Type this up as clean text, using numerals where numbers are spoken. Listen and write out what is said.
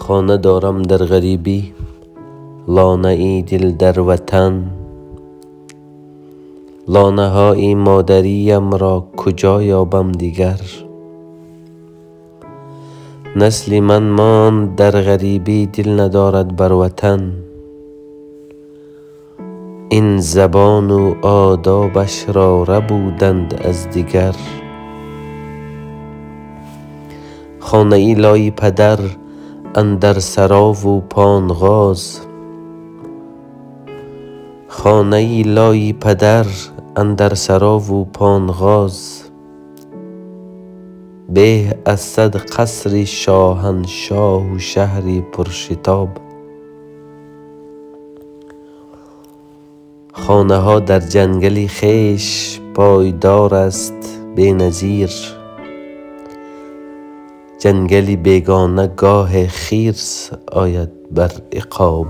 خانه دارم در غریبی، لانه ای دل در وطن. لانه های مادریم را کجا یابم دیگر؟ نسل من ماند در غریبی، دل ندارد بر وطن. این زبان و آدابش را ربودند از دیگر. خانه ای لای پدر اندر سرا و پانغاز، خانه ای لای پدر اندر سرا و پانغاز، به از صد قصر شاهنشاه و شهر پرشتاب. خانه ها در جنگل خویش پایدار است بی نظیر، جنگل بیگانه گاه خرس آید بر عقاب.